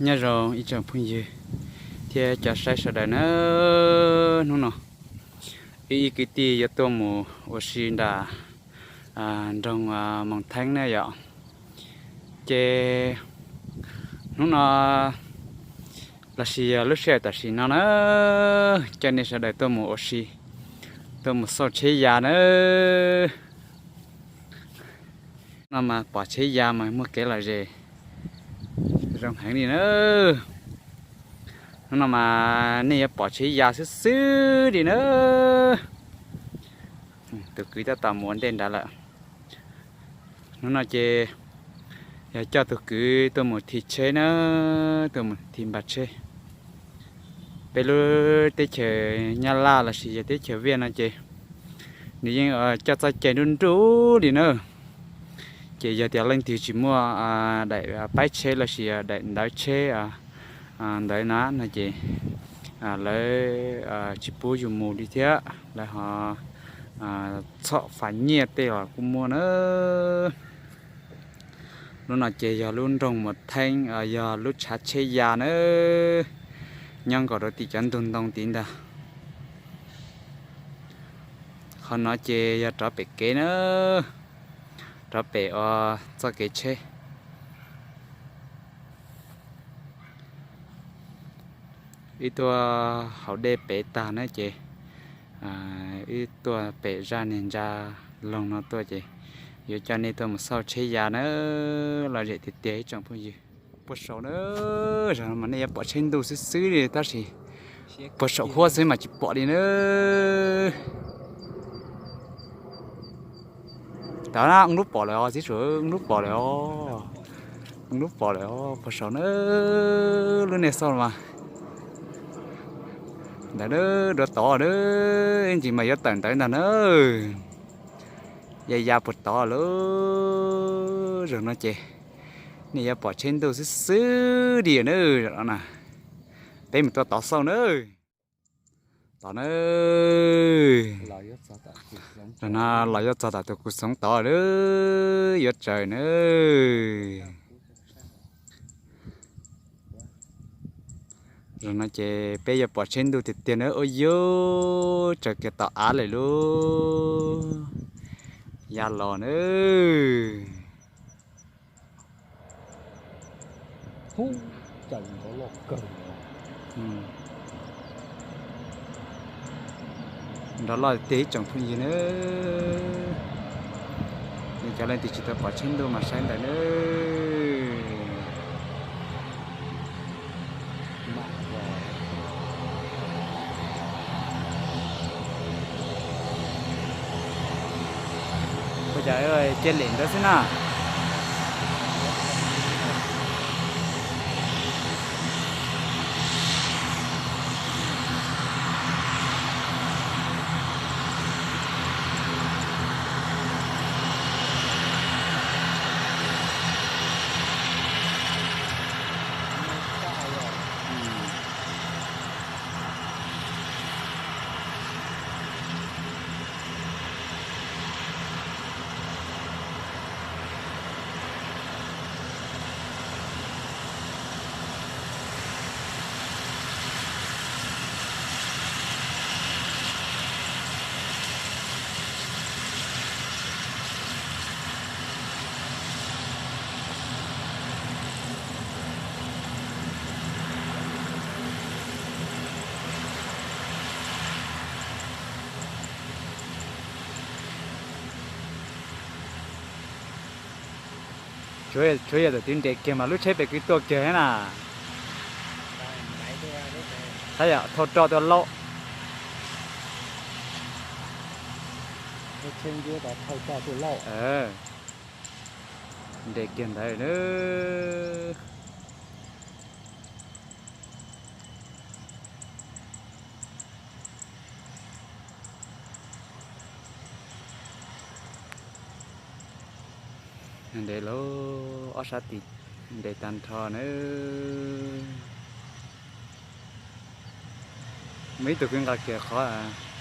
Nyob zoo ib tsoom phooj ywg thiab cov saib sawv daws na, hnub no wb ib kwv tij yuav tuaj mus ua si nram nroog Moos Theeb na yom. Ces hnub no lossis yog lub sij hawm tam sim no na, coj nej sawv daws tuaj mus ua si, tuaj mus xauj tsheb ya na. No mas pom tsheb ya mas muaj kev lom zem zoo heev li na. Hnub no mas nej yuav pom tsheb ya xwb xwb li na. Tus kwv tab tom mus ua ntej nrad lawm. Hnub no ces yog coj tus kwv tuaj mus thim tsheb na, tuaj mus thim npas tsheb. Peb lub teb chaws Nyab Laj lossis yog teb chaws Viaj no ces nws yeej coj txoj cai nruj nruj li na. Ces yog tias leej twg tsis muaj daim paib tsheb lossis daim ntawv tsheb ntawd na no ces lawv tsis pub yus mus li thiab, lawv ho txhom fam nyiaj tej los kuj muaj na. Lub no ces yog lub nroog Moos Theeb, yog lub tshav tsheb ya na, nyob nkaus rau tim cov ntug ntoo tid ntag. Qhov no ces yog rov pem kev na, rov pem ua txoj kev tsheb. Wb tuaj haus dej pem tag na ces wb tuaj pem zaj niag ntsa loog no tuaj ces yuav coj nej tuaj mus xauj tsheb ya na, lom zem tiag tiag ib tsoom phooj ywg. Puag saum na, zaum no mas nej yuav pom tsheb ntuj xwb xwb li tab sis puag saum huab xwb mas tsis pom li na. Tau na, lub pom lawm os, tib su lub pom lawm os, lub pom lawm os, puag saum na, lub nej xauj mas ntawd na, dua tod na, ib ntsis mas yuav tawm ntawd ntag na. Ya ya puag tod lawm. Zaum no ces nej yuav pom tsheb ntuj xwb xwb li na, zaum no na. Peb mus tuaj tod xauj na. Tod na. Zaum no los yuav txog tom tus kuv xoov tod lawm, yuav tsaws na. Zaum no ces peb yuav pom tsheb ntuj tiag tiag na, ua yuav tsaws kiag tom av lawm lub ya los na. Nrov loj tiag ib tsoom phooj ywg na. Nej cov leej twg tsis tau pom tsheb ntuj mas saib ntawm na. Ua cas cia lem ntawd xwb na. Tsuav yog thaum twg nres kiag mas lub tsheb pem kwv tuaj kiag na. Tab yog thauj roj tuaj lauj. Nres kiag ntawd na. Nres lauj, ob sab tim nres tag nrho na. Muaj ib tug kwv nqa kiag qhov